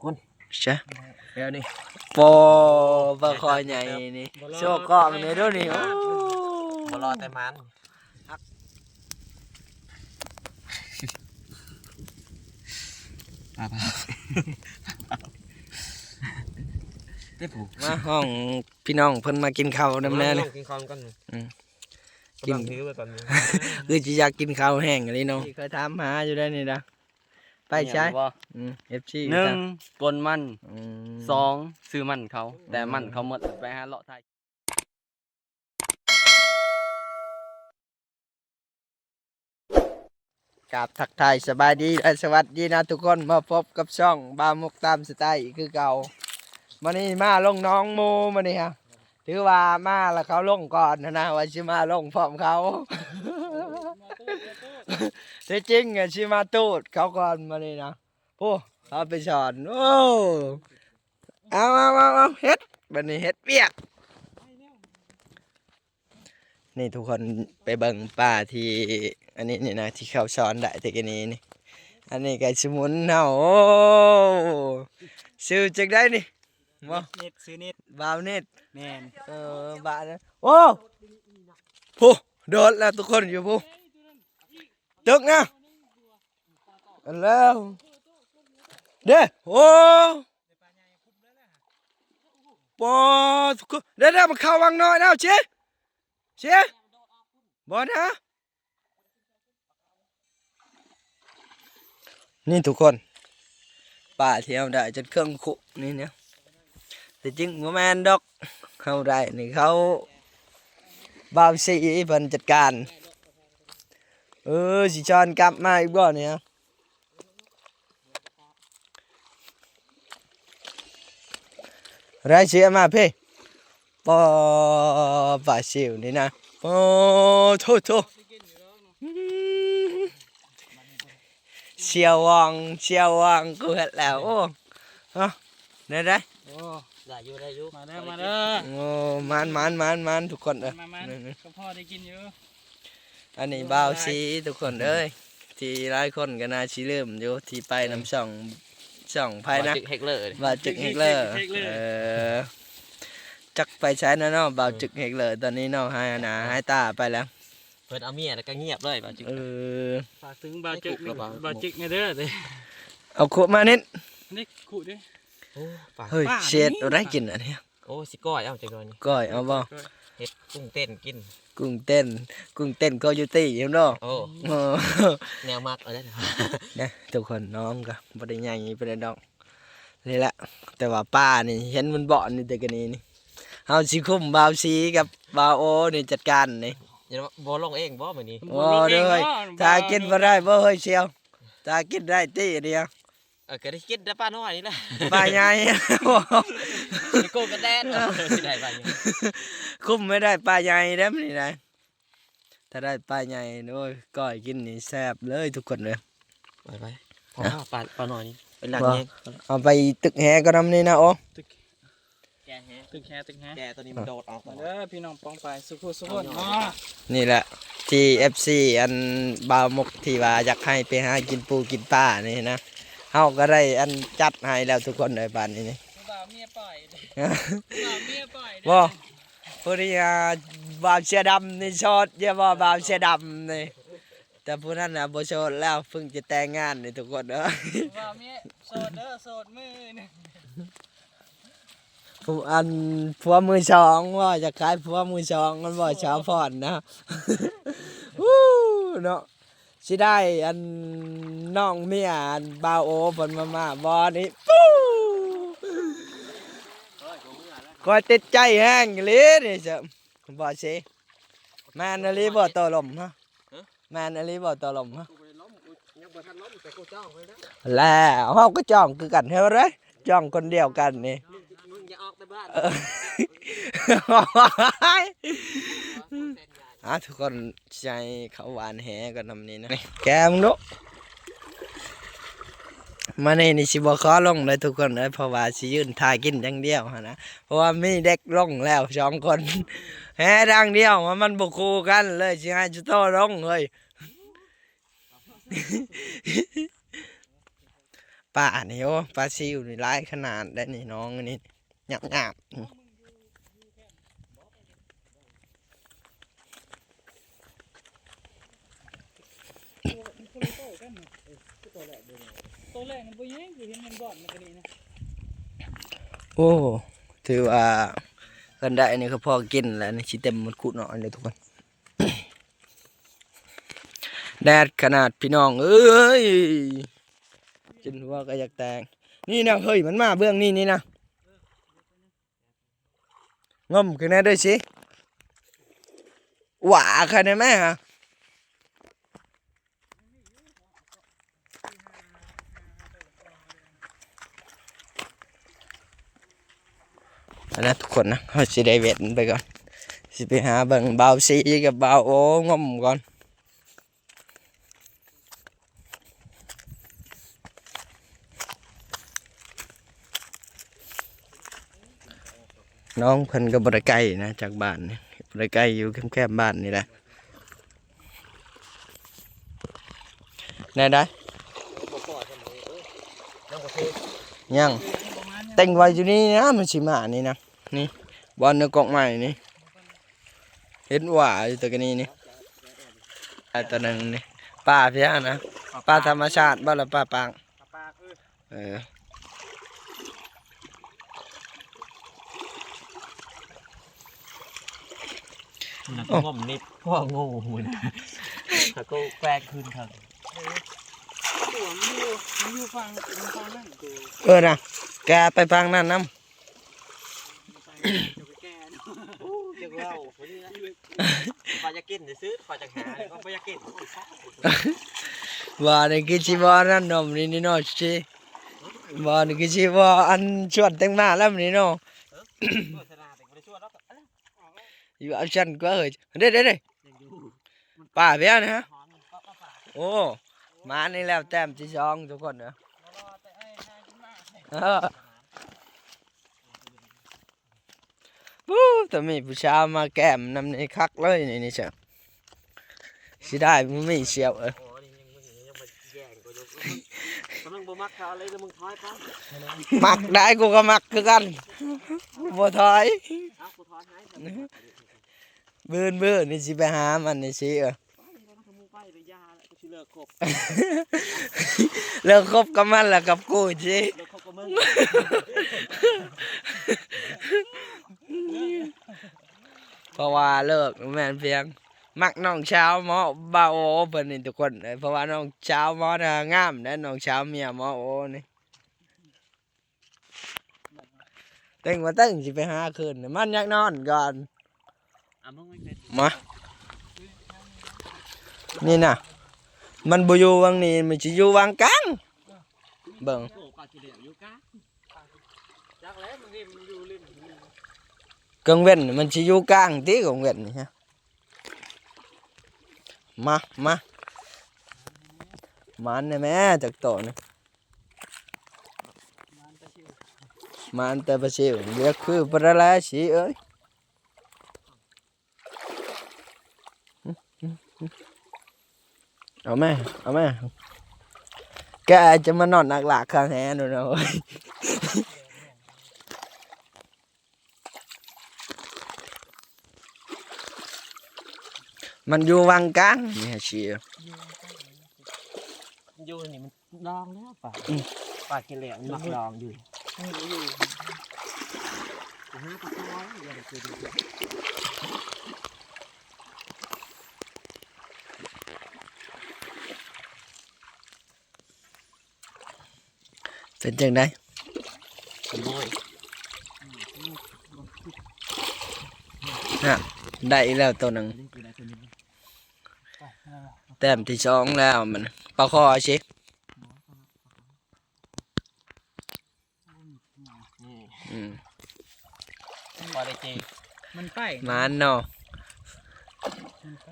ຄຸນ ຊະ ແຖວນີ້ ໂປ ປາຄໍ່ໃຫຍ່ນີ້ ໂຊກ້ອງແດ່ເດີ້ນີ້ ໂອ້ ບໍ່ລໍແຕ່ມັນ ມາຫ້ອງພີ່ນ້ອງເພິ່ນມາກິນເຂົ້ານຳແດ່ນີ້ ກິນ ຄືຊິຢາກກິນເຂົ້າແຫ້ງອີ່ຫຼີເນາະ ເຄີຍຖາມຫາຢູ່ໄດ໋ນີ້ນະ ໄປໃສ ອືມ ເອັຟຊີ ໜຶ່ງ ກົນມັນ ອືມ ສອງ ຊື້ມັນເຂົາ ແຕ່ມັນເຂົາໝົດ ໄປຫາເລາະໄທ ກາບທັກທາຍສະບາຍດີ ແລະ ສະຫວັດດີນະທຸກຄົນ ມາພົບກັບຊ່ອງບ່າວມຸກຕາມສະໄຕຄືເກົ່າ ມື້ນີ້ມາລົງໜອງໝູ່ມື້ນີ້ຮະ ຖືວ່າມາແລ້ວເຂົາລົງກ່ອນຫັ້ນນະ ວ່າຊິມາລົງພ້ອມເຂົາ ທີ່ຈິງອະຊິມາຕູດເຂົາກ່ອນມື້ນີ້ນະ ໂອ້ ເຂົາໄປສອນ ໂອ້ ເອົາໆໆໆ ເຮັດ ບັດນີ້ເຮັດວຽກ ນີ້ທຸກຄົນໄປເບິ່ງປາທີ່ ອັນນີ້ນີ້ນະ ທີ່ເຂົາສອນໄດ້ແຕ່ກີ້ນີ້ນີ້ ອັນນີ້ກໍສະໝຸນເຮົາ ໂອ້ ຊື່ຈັ່ງໃດນີ້ ບໍ່ ເນັດ ຊື່ເນັດ ບ່າວເນັດ ແມ່ນ ເອີ ບ່າວເນັດ ໂອ້ ໂອ້ ໂດດແລ້ວທຸກຄົນ ຢູ່ພຸ້ນ ຕຶກນະ ອັນແລ້ວເດ້ ໂອ້ ປາດ ເດ້ໆ ມັນເຂົ້າວັງນ້ອຍແລ້ວ ຊິ ຊິ ບໍ່ນະ ນີ້ທຸກຄົນ ປາທີ່ເຮົາໄດ້ຈົນເຄິ່ງຄຸນີ້ນະ ທີ່ຈິງບໍ່ແມ່ນດອກ ເຮົາໄດ້ນີ້ເຂົາ ບ່າວສີເພິ່ນຈັດການ ເອີ ຊິຊ້ອນກັບມາອີກບໍ່ນີ້ ໄດ້ເສຍມາເພ ປາ ປາຊິວນີ້ນະ ປາໂທໂທ ສຽວຫວ່ອງ ສຽວຫວ່ອງ ກູເຮັດແລ້ວ ໂອ້ ຮະ ໄດ້ ໄດ້ ໂອ້ ໄດ້ຢູ່ ໄດ້ຢູ່ ມາເດີ ມາເດີ ໂອ້ ມານໆໆໆ ທຸກຄົນເອີຍ ມາໆ ກໍພໍໄດ້ກິນຢູ່. ອັນນີ້ບ່າວສີທຸກຄົນເອີຍ ທີ່ຫຼາຍຄົນກໍໜ້າຊິລືມຢູ່ ທີ່ໄປນຳຊ່ອງ ຊ່ອງໃຜນະ ບ່າວຈຶກເຮັກເລີ ເອີ ຈັກໄປໃສແລ້ວເນາະ ບ່າວຈຶກເຮັກເລີ ຕອນນີ້ເນາະ ຫາຍໜ້າຫາຍຕາໄປແລ້ວ ເພິ່ນເອົາເມຍແລ້ວກໍງຽບເລີຍ ບ່າວຈຶກ ເອີ ຝາກເຖິງບ່າວຈຶກ ບ່າວຈຶກແດ່ເດີ ເອົາຄຸມານິດ ນີ້ຄຸເດ້ ໂອ້ ປາ ເຮີ້ຍ ປາ ເຊັດ ນີ້ ເອົາໄດ້ກິນອັນນີ້ ໂອ້ ຊິກ້ອຍເອົາຈັກໜ່ອຍນີ້ ກ້ອຍເອົາບໍ່ ເຮັດກຸ້ງເຕັ້ນກິນ ກຸ້ງເຕັ້ນ ກຸ້ງເຕັ້ນ Call of Duty ເຫັນບໍ່ ໂອ້ ເອີ ແນວມັກເອົາເດ້ ນະ ທຸກຄົນ ນ້ອງກໍບໍ່ໄດ້ໃຫຍ່ປານໃດດອກ ນີ້ແຫຼະ ແຕ່ວ່າປານີ້ເຫັນມັນບ່ອນຢູ່ແຕ່ກະນີ້ນີ້ ເຮົາຊິຄຸມບ່າວສີກັບບ່າວໂອນີ້ຈັດການນີ້ ບໍ່ລົງເອງບໍ່ມື້ນີ້ ບໍ່ເລີຍ ຖ້າກິນບໍ່ໄດ້ບໍ່ເຮີ້ຍ ສ່ຽວ ຖ້າກິນໄດ້ຕິດຽວ ເອີ ກໍໄດ້ກິນແຕ່ປານ້ອຍນີ້ແຫຼະ ປາໃຫຍ່ ຊິໂກງກັນແດ່ ຊິໄດ້ປາໃຫຍ່ ຄຸມໃຫ້ໄດ້ປາໃຫຍ່ເດ້ມື້ນີ້ນະ ຖ້າໄດ້ປາໃຫຍ່ ໂອ້ຍ ກ້ອຍກິນນີ້ແຊບເລີຍທຸກຄົນເອີຍ ໄປໆ ພໍ ເອົາ ປາ ປານ້ອຍນີ້ ໄປຫຼັກແຍງ ເອົາໄປຕຶກແຫກ່ອນນຳນີ້ນະ ໂອ້ ຕຶກ ແກ່ແຮງ ຕຶກແຮ ຕຶກແຮ ແກ່ຕົວນີ້ມັນໂດດອອກ ມາເດີພີ່ນ້ອງປ້ອງປາຍ ສູ່ຜູ້ສູ່ຄົນ ມາ ນີ້ແຫຼະ ທີ່ເອັຟຊີ ອັນ ບ່າວມຸກ ທີ່ວ່າຢາກໃຫ້ໄປຫາກິນປູກິນປານີ້ນະ ເຮົາກໍໄດ້ ອັນ ຈັດໃຫ້ແລ້ວທຸກຄົນເອີຍ ບາດນີ້ນີ້ ຜູ້ບ່າວເມຍປ້ອຍ ຜູ້ບ່າວເມຍປ້ອຍ ບໍ່ ຜູ້ນີ້ ອ່າ ບ່າວເສືອດຳນີ້ໂສດຢູ່ບໍ່ ບ່າວເສືອຜົມນີ້ ແຕ່ຜູ້ນັ້ນນະບໍ່ໂສດແລ້ວ ເພິ່ງຈະແຕ່ງງານນີ້ທຸກຄົນເອີຍ ຜູ້ບ່າວເມຍໂສດເດີ ໂສດມື້ໜຶ່ງ ຜູ້ ອັນ ຜົວມືສອງບໍ່ ຢາກຂາຍຜົວມືສອງ ມັນບໍ່ ສາວພອນນະ ວູ້ ເນາະ ຊິໄດ້ ອັນ ນ້ອງເມຍ ອັນ ບ່າວໂອເພິ່ນມາ ມາບໍ່ນີ້ ປູ້ ຂ້ອຍຕິດໃຈແຮງອີ່ຫຼີນີ້ ບໍ່ຊິ ແມ່ນອີ່ຫຼີບໍ່ ໂຕລົມຮະ ຮະ ແມ່ນອີ່ຫຼີບໍ່ ໂຕລົມຮະ ຍັງບໍ່ທັນລົມ ແຕ່ກູຈ້ອງໄວ້ແລ້ວ ແລ້ວເຮົາກໍຈ້ອງຄືກັນ ເຫັນບໍ່ເດ້ ຈ້ອງຄົນດຽວກັນນີ້ ມຶງ ມຶງຢ່າອອກແຕ່ບ້ານ ເອີ ອ່າ ທຸກຄົນ ຊິໃຫ້ເຂົາຫວ່ານແຫກ່ອນນຳນີ້ນະ ແກະມຶງດູ ມານີ້ນີ້ຊິບໍ່ຂໍລົງເລີຍທຸກຄົນເອີຍ ເພາະວ່າຊິຢືນຖ້າກິນຢ່າງດຽວຫັ້ນນະ ເພາະວ່າມີເດັກລົງແລ້ວສອງຄົນ ແຫທາງດຽວ ມັນບໍ່ຄູ່ກັນເລີຍ ຊິໃຫ້ຈຸໂຕລົງເຮີ້ຍ ໄປ ປານີ້ ໂອ້ ປາຊິວນີ້ຫຼາຍຂະໜາດໃດນີ້ ໜອງອັນນີ້ ຫຍາບໆ. ໂຕແລກມັນບໍ່ໃຫຍ່ ກູເຫັນມັນບອດມັນກະນີ້ນະ. ໂອ້ ຖືວ່າເພິ່ນໄດ້ອັນນີ້ກໍພໍກິນແລ້ວ ອັນນີ້ຊິເຕັມໝົດຄຸເນາະ ອັນນີ້ທຸກຄົນ. ແດດຂະໜາດພີ່ນ້ອງເອີຍ ຈົນຫົວກໍຢາກແຕກ. ນີ້ນະ ເຮີ້ຍ ມັນມາເບື້ອງນີ້ນີ້ນະ. ງົມຂຶ້ນແດ່ເດີຊິ ຫວ້າ ຄັນແມ່ນຫາ ອັນນັ້ນທຸກຄົນນະ ເຮົາຊິໄດ້ເວັ້ນໄປກ່ອນ ຊິໄປຫາເບິ່ງບ່າວສີກັບບ່າວໂອງົມກ່ອນ. ໜອງເພິ່ນກໍບໍ່ໄດ້ໄກນະຈາກບ້ານນີ້ ບໍ່ໄດ້ໄກ ຢູ່ແຄມໆບ້ານນີ້ແຫຼະ. ແນວໃດ? ຍັງ ແຕ່ງໄວ້ຢູ່ນີ້ນະ ມັນຊິມານີ້ນະ ນີ້ ບ່ອນໃນກົກໄມ້ນີ້. ເຫັນຫວ້າຢູ່ແຕ່ກະນີ້ນີ້ ໄອ້ຕົວໜຶ່ງນີ້ ປາພຽນະ ປາທຳມະຊາດບໍ່ ຫຼືປາປາກ? ປາປາກ ເອີ ເອີ ມັນກໍບໍ່ມີພໍງູນະ ແລ້ວກໍແປກຂຶ້ນຄັກ ເອີ ມັນຢູ່ ມັນຢູ່ຝັ່ງ ມັນຝັ່ງນັ້ນ ເອີນະ ແກໄປຝັ່ງນັ້ນນຳ. ໂອ້ ຈັກເວົ້າ ຂ້ອຍຢາກກິນຊື່ໆ ຂ້ອຍຈັກຫາ ຂ້ອຍບໍ່ຢາກກິນ. ວ່ານີ້ຄືຊິບໍ່ອັນນັ້ນເນາະ ມື້ນີ້ເນາະ ຊິ ວ່ານີ້ຄືຊິບໍ່ອັນຊວນແຕ່ງໜ້າແລ້ວມື້ນີ້ເນາະ. ເອີ ໂຄສະນາແຕ່ບໍ່ໄດ້ຊວນດອກ ຢູ່ເອົາຊັ້ນກວ່າເຮີ້ຍ ເດ້ໆໆ ປາພຽນະ. ໂອ້ ມານີ້ແລ້ວແຕ້ມທີສອງທຸກຄົນເດີ ເອີ. ໂອ້ ຖ້າມີຜູ້ສາວມາແກ້ມນຳນີ້ຄັກເລີຍນີ້ ນີ້ຊະ ຊິໄດ້ບໍ່ມີສ່ຽວເອີຍ. ໂອ້ ນີ້ຍັງ ຍັງມາແຍ່ງກວ່າຢູ່ ກຳລັງບໍ່ມັກເຂົາເລີຍ ແລ້ວມຶງຖອຍໄປ. ມັກໄດ້ ກູກໍມັກຄືກັນ ບໍ່ຖອຍ ເອົາ ກູຖອຍໃຫ້ ບືນໆນີ້ຊິໄປຫາມັນນີ້ຊິ ເອີ. ໄປແລ້ວນະ ຄັນບໍ່ໄປແລ້ວຢ່າແລ້ວ ກູຊິເລີກຄົບ ເລີກຄົບກັບມັນແລ້ວກັບກູຊິ ເລີກຄົບກັບມຶງ ເພາະວ່າເລີກແມ່ນພຽງມັກນ້ອງສາວໝໍບ່າວໂອເພິ່ນນີ້ທຸກຄົນເອີຍ ເພາະວ່ານ້ອງສາວໝໍນະງາມເດ້ ນ້ອງສາວເມຍໝໍໂອນີ້. ເຕັງວ່າເຕັງຊິໄປຫາຄືນ ມັນຢາກນອນກ່ອນ ອ່ະ ມາ ນີ້ນະ ມັນບໍ່ຢູ່ວັງນີ້ ມັນຊິຢູ່ວັງກາງ ເບິ່ງ ໂອ້ ປາກິເລວຢູ່ກາງ ຈັກແລ້ວ ມັນ ມັນຢູ່ລິມ ກາງເວັນມັນຊິຢູ່ກາງຕິ ກາງເວັນນີ້ຮະ ມາ ມາ ມາແດ່ແມ້ ຈັກໂຕນີ້. ມານແຕ່ປາຊິວ ເລືອກຄືປາລາລາສີເອີຍ ເອົາແມ້ ເອົາແມ້ ແກຈະມານອນນັກລາກຄາແຮໂດນເອົາ. ມັນຢູ່ວັງກາງນີ້ຊິ ຢູ່ວັງກາງ ຢູ່ນີ້ມັນດອງແລ້ວປາ ອືມ ປາກິເລວມັນມັກດອງຢູ່ ອືມ ຢູ່ ຫາປາຄອຍ ຢ່າໄປກິນ. ເປັນຈັ່ງໃດ? ໂອ້ຍ ນະ ໄດ້ອີກແລ້ວໂຕໜຶ່ງ ແຕ້ມທີສອງແລ້ວມັນ ປາຄໍຊິ ອືມ ພໍໄດ້ເຈ ມັນໄປ ໝານເນາະ ມັນໄປ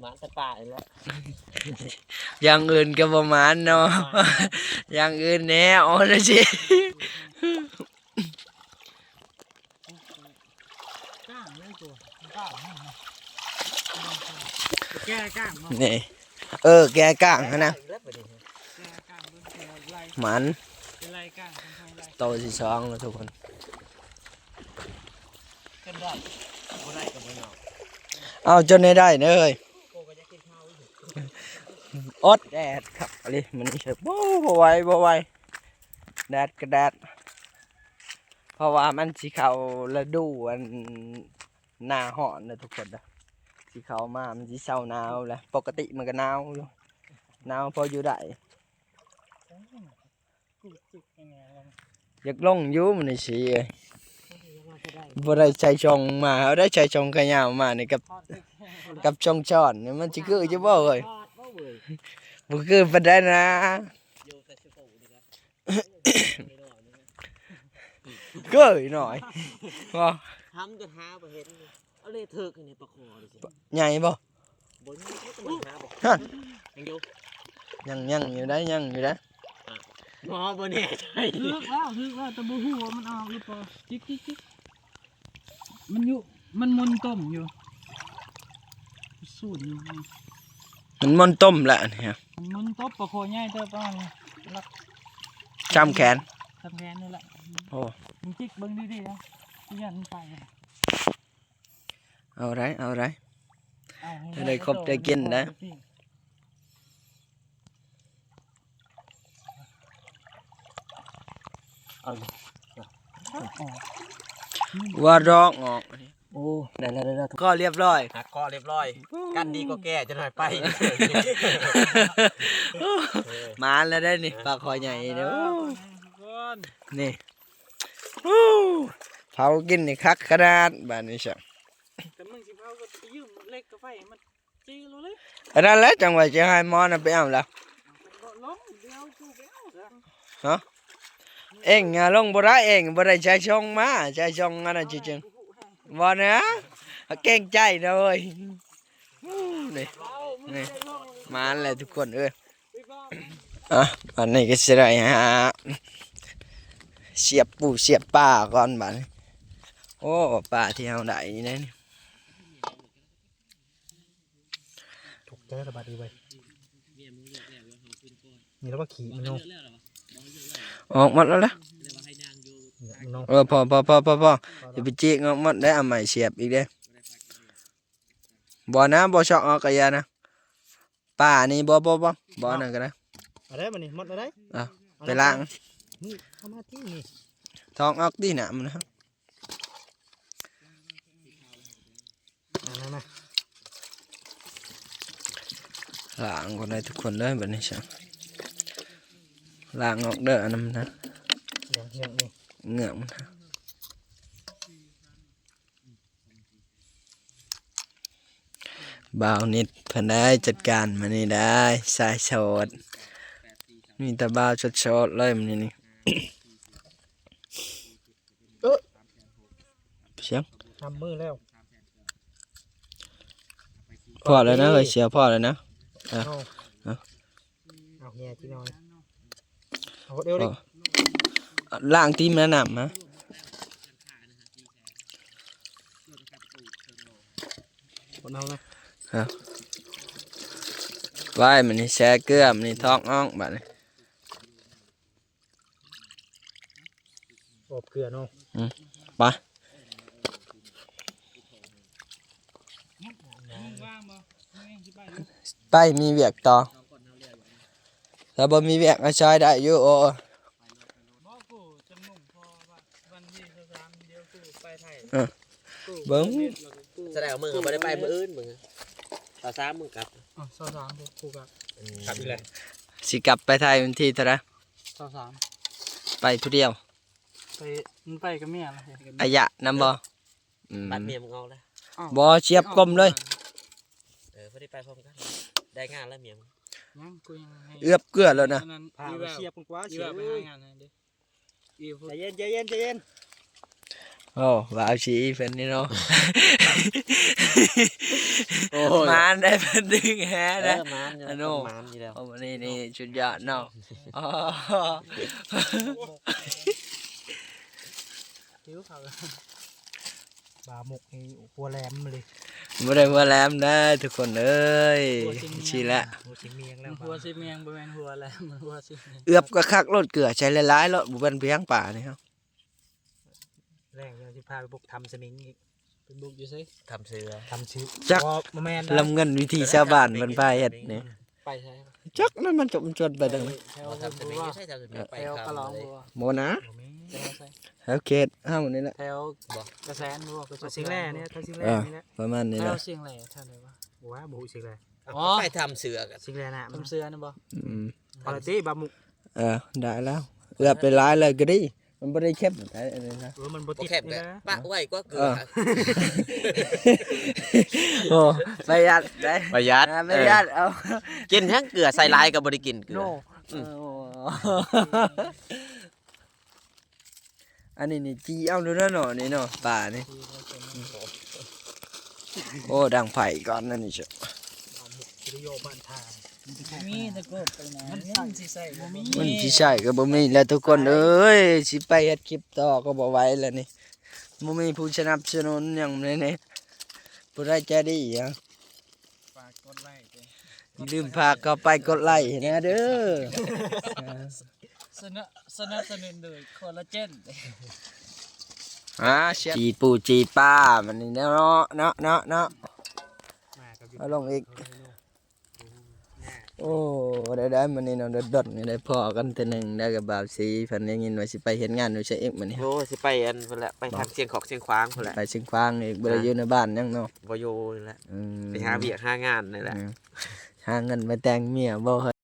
ໝານແຕ່ປານີ້ແຫຼະ ຢ່າງອື່ນກໍບໍ່ໝານເນາະ ຢ່າງອື່ນແດ່ ເອົາແລ້ວຊິ ກ້າງເລີຍໂຕ ກ້າງ ແກ່ກ້າງເນາະ ນີ້ ເອີ ແກ່ກ້າງຫັ້ນນະ ແກ່ກ້າງເບິ່ງ ແກ່ໄລ່ ໝານ ເປັນລາຍການຂອງໄທລາຍ ໂຕທີສອງແລ້ວທຸກຄົນ ເປັນໄດ້ ບໍ່ໄດ້ກໍບໍ່ຍອມ ເອົາຈົນໃຫ້ໄດ້ເດີເຮີ້ຍ ໂກກໍຢາກກິນເຂົ້າຢູ່ ອົດແດດຄັກອີ່ຫຼີມື້ນີ້ ໂອ້ ບໍ່ໄຫວ ບໍ່ໄຫວ ແດດກໍແດດ ເພາະວ່າມັນຊິເຂົ້າລະດູອັນ ໜ້າຮ້ອນເດີທຸກຄົນເດີ ຊິເຂົ້າມາມັນຊິເຊົາໜາວແລ້ວ ປົກກະຕິມັນກໍໜາວຢູ່ ໜາວພໍຢູ່ໄດ້ ຢາກລົງຢູ່ມື້ນີ້ຊິເອີຍ ບໍ່ໄດ້ໃສ່ຊ່ອງມາ ເອົາໄດ້ໃສ່ຊ່ອງຂາຍາວມານີ້ກັບ ກັບຊ່ອງຊ້ອນນີ້ ມັນຊິຄືຢູ່ບໍ່ເອີຍ ບໍ່ຄືປານໃດນະ. ເກີຍໜ້ອຍບໍ່ ທຳຈົນຫາບໍ່ເຫັນ ເອົາເລເຖິກໃຫ້ນີ້ປາຄໍນີ້ ໃຫຍ່ບໍ່ ບໍ່ໃຫຍ່ ເຂົາກໍມາຫາບໍ່ ຮະ ຍັງຢູ່ ຍັງ ຍັງຢູ່ໄດ໋ ຍັງຢູ່ໄດ໋ ບໍ່ ບໍ່ແນ່ໃຈ ຖືກແລ້ວ ຖືກແລ້ວ ແຕ່ບໍ່ຮູ້ວ່າມັນອອກຫຼືບໍ່ ຈິກໆໆ ມັນຢູ່ ມັນມົນຕົ້ມຢູ່ ສູນຢູ່ ມັນມົນຕົ້ມແຫຼະອັນນີ້ ມັນມົນຕົ້ມ ປາຄໍໃຫຍ່ເຕີບ ປະມານຫຼັກ ຊ່ຳແຂນ ຊ່ຳແຂນນີ້ແຫຼະ ໂອ້ ມຶງຈິກເບິ່ງດີໆນະ ຢ້ານມັນໄປ ເອົາໄດ໋ ເອົາໄດ໋ ເອົາໃຫ້ ຈະໄດ້ຄົບໄດ້ກິນໄດ໋. ເອົາ ວ່າດອກອອກ ໂອ້ ໄດ້ແລ້ວ ໄດ້ແລ້ວ ກໍລຽບຮ້ອຍ ຫັກເຄາະລຽບຮ້ອຍ ກັນດີກວ່າແກ້ ຈະໜ້ອຍໄປ ເອີ ມາແລ້ວໄດ໋ນີ້ ປາຄໍໃຫຍ່ເດີ ນີ້ ເຜົາກິນນີ້ຄັກຂະໜາດ ບາດນີ້ຊະ ແຕ່ມຶງຊິເຜົາກໍໄປຢືມເຫຼັກກັບໄຟໃຫ້ມັນ ຈີໂລເລີຍ ອັນນັ້ນແຫຼະ ຈັ່ງວ່າຊິໃຫ້ໝໍນຳໄປເອົາລະ ບໍ່ລົງ ດຽວກູໄປເອົາຊະ ຮະ ເອັງອະລົງບໍ່ໄດ້ ເອັງບໍ່ໄດ້ໃຊ້ຊ່ອງມາ ໃຊ້ຊ່ອງອັນນັ້ນຈິງໆ ບໍ່ນະ ເກງໃຈນະເວີຍ ນີ້ ນີ້ ມາແລ້ວທຸກຄົນເອີຍ ອ່ະ ບາດນີ້ກໍຊິໄດ້ຫາສຽບປູສຽບປາກ່ອນບາດນີ້ ໂອ້ ປາທີ່ເຮົາໄດ້ນີ້ນະ ຕົກໃຈລະບາດນີ້ເວີຍ ນີ້ລະວ່າຂີ້ມັນເນາະ ອອກໝົດແລ້ວລະ ເອີ ພໍໆໆໆ ຢ່າໄປຈິກອອກໝົດເດີ ເອົາໄມ້ສຽບອີກເດີ ບໍ່ນະ ບໍ່ຊອກອອກກະຢ່ານະ ປານີ້ບໍ່ ບໍ່ ບໍ່ ບໍ່ອັນນັ້ນກໍໄດ້ ເອົາໄດ້ບັດນີ້ ໝົດແລ້ວໄດ໋ ເອົາ ໄປລ້າງ ນີ້ເອົາມາທີ່ນີ້ ຖອກອອກຕິ ນ້ຳມັນນະ ອ່າ ມາ ມາ ລ້າງກ່ອນເດີທຸກຄົນເດີ ບັດນີ້ຊະ ລ້າງອອກເດີ ອັນນັ້ນນະ ເຫງືອກນີ້ ເຫງືອກມັນນະ ບ່າວນິດເພິ່ນໄດ້ຈັດການມື້ນີ້ໄດ້ ສາຍໂສດ ມີແຕ່ບ່າວໂສດໆເລີຍມື້ນີ້ ເອີ ສຽງ ທຳມືແລ້ວ ພໍແລ້ວນະເຮີ້ຍ ເຊຍ ພໍແລ້ວນະ ເອົາ ເອົາ ເອົາເຮຍທີ່ນອນ ເອົາເດວເລັກ ລ້າງຕີນມານ້ຳມາ ຄົນເຮົານະ ເອົາ ໄວ້ ມັນນີ້ແຊ່ເກືອ ມັນນີ້ຖອກອອກ ບາດນີ້ ອອບເກືອເນາະ ອືມ ໄປ ໄປ ມີວຽກຕໍ່ ຖ້າບໍ່ມີວຽກມາຊ່ອຍໄດ້ຢູ່ ໂອ້ ບໍ່ ກູຈະມຸ່ງພໍວ່າ ວັນທີຊາວສາມ ດຽວກູໄປໄທ ເອີ ກູ ເບິ່ງ ແສດງວ່າມຶງບໍ່ໄດ້ໄປມື້ອື່ນ ມຶງຊາວສາມ ມຶງກັບ ອໍ ຊາວສາມ ກູກັບ ອືມ ກັບອີກແລ້ວ ຊິກັບໄປໄທວັນທີເທົ່າໃດ? ຊາວສາມ ໄປຜູ້ດຽວ ໄປ ມັນໄປກັບເມຍລະ ອາຍະນຳບໍ່? ອືມ ບັດເມຍມຶງອອກແລ້ວ ບໍ່ ສຽບກົມເລີຍ ເອີ ພໍດີໄປພ້ອມກັນ ໄດ້ງານແລ້ວເມຍມຶງ ຍັງ ກູຍັງໃຫ້ ເອືອບເກືອແລ້ວນະ ພາໄປສຽບກ່ອນ ຊິວ່າໄປຫາງານໃຫ້ເດ້ ໃຈເຢັນ ໃຈເຢັນ ໃຈເຢັນ ໂອ້ ວ່າເອົາຊີເພິ່ນນີ້ເນາະ ໂອ້ຍ ມານໄດ້ ເພິ່ນດຶງແຮງນະ ເອີ ມານຢູ່ ອາໂນ ມານຢູ່ແລ້ວ ໂອ້ ນີ້ ນີ້ສຸດຍອດເນາະ ອໍ ຫິວເຂົ້າ ປາໝົກນີ້ຫົວແຫຼມເລີຍ ບໍ່ໄດ້ຫົວແຫຼມເດີທຸກຄົນເອີຍ. ຊີ້ແຫຼະ ຫົວຊິມຽງແລ້ວ ຫົວຊິມຽງ ບໍ່ແມ່ນຫົວແຫຼມ ມັນຫົວຊິມຽງ. ເອືອບກະຄັກໂລດ ເກືອໃສ່ຫຼາຍໆໂລດ ບໍ່ແມ່ນພຽງປານີ້ເຮົາ. ແລງຍັງຊິພາໄປບຸກຖ້ຳສະໜິງອີກ. ໄປບຸກຢູ່ໃສ? ຖ້ຳເສືອ ຖ້ຳເສືອ ຈັກ ບໍ່ ບໍ່ແມ່ນ ລຳເງິນວິທີຊາວບ້ານເພິ່ນພາເຮັດນີ້. ໄປໃສ? ຈັກນັ້ນ ມັນຈະ ມັນຈວນໄປທາງໃດ? ແຖວ ບໍ່ ຖ້ຳສະໜິງຢູ່ໃສ? ແຖວກະຫຼອງບໍ່? ບໍ່ນະ ບໍ່ມີ. ແຖວໃສ? ແຖວເຂດເຮົານີ້ແຫຼະ. ແຖວ ບໍ່ ກະແສນບໍ່? ກະແສນ ຊິງແລນີ້ແຫຼະ ແຖວຊິງແລນີ້ແຫຼະ. ເອີ ປະມານນີ້ແຫຼະ ແຖວຊິງແລ ແຖວໃດວະ? ບໍ່ວ່າ ບໍ່ຮູ້ຊິງແລ. ອໍ ໄປຖ້ຳເສືອກະ ຊິງແລນະ ຖ້ຳເສືອນັ້ນບໍ່? ອືມ ພໍລະຕິບາໝຸກ. ເອີ ໄດ້ແລ້ວ ເກືອບໄປຫຼາຍເລີຍກະດີ ມັນບໍ່ໄດ້ເຄັມໄດ໋ ອັນນີ້ນະ. ເອີ ມັນບໍ່ຕິດ ບໍ່ເຄັມ ນີ້ນະ ກະປະໄວ້ກວ່າເກືອ. ເອີ ໂອ້ ປະຢັດໄດ໋ ປະຢັດ ອ່າ ປະຢັດ. ເອີ ເອົາ ກິນຫຍັງ ເກືອໃສ່ຫຼາຍກະບໍ່ໄດ້ກິນເກືອ. ໂນ ອືມ ເອີ ອັນນີ້ນີ້ ຈີ່ເອົາໂລດເນາະ ນີ້ເນາະ ປານີ້. ໂອ້ ດັງໄຟກ່ອນ ອັນນີ້ເຈົ້າ ມີແຕ່ກົບໄປນະ ເງິນຊິໃຊ້ ບໍ່ມີ ເງິນຊິໃຊ້ກະບໍ່ມີແລ້ວທຸກຄົນເອີຍ. ຊິໄປເຮັດຄລິບຕໍ່ກະບໍ່ໄຫວແລ້ວນີ້ ບໍ່ມີຜູ້ສະໜັບສະໜູນຫຍັງເລີຍນີ້. ຜູ້ໃດໃຈດີຫະ ຝາກກົດໄລ້ເດີ ຢ່າລືມພາເຂົ້າໄປກົດໄລ້ແດ່ເດີ. ສະໜັບສະໜູນໂດຍຄໍລາເຈນ. ອ່າ ຈີ່ປູຈີ່ປາ ມັນນີ້ເນາະ ເນາະ ເນາະ ເນາະ. ມາກັບ ເອົາລົງອີກ. ໂອ້ ໄດ້ໆ ມື້ນີ້ເນາະ ດົນໆ ໄດ້ພໍ້ກັນເທື່ອໜຶ່ງ ໄດ້ກັບບ່າວສີເພິ່ນ ໄດ້ຍິນວ່າຊິໄປເຮັດງານຢູ່ໃສອີກມື້ນີ້. ໂອ້ ຊິໄປອັນພຸ້ນແຫຼະ ໄປທາງຊຽງຂອກຊຽງຂວາງພຸ້ນແຫຼະ. ໄປຊຽງຂວາງອີກ ບໍ່ໄດ້ຢູ່ໃນບ້ານຫຍັງເນາະ ບໍ່ຢູ່ນີ້ແຫຼະ. ອືມ ໄປຫາວຽກຫາງານນີ້ແຫຼະ ຫາເງິນໄປແຕ່ງເມຍບໍ່?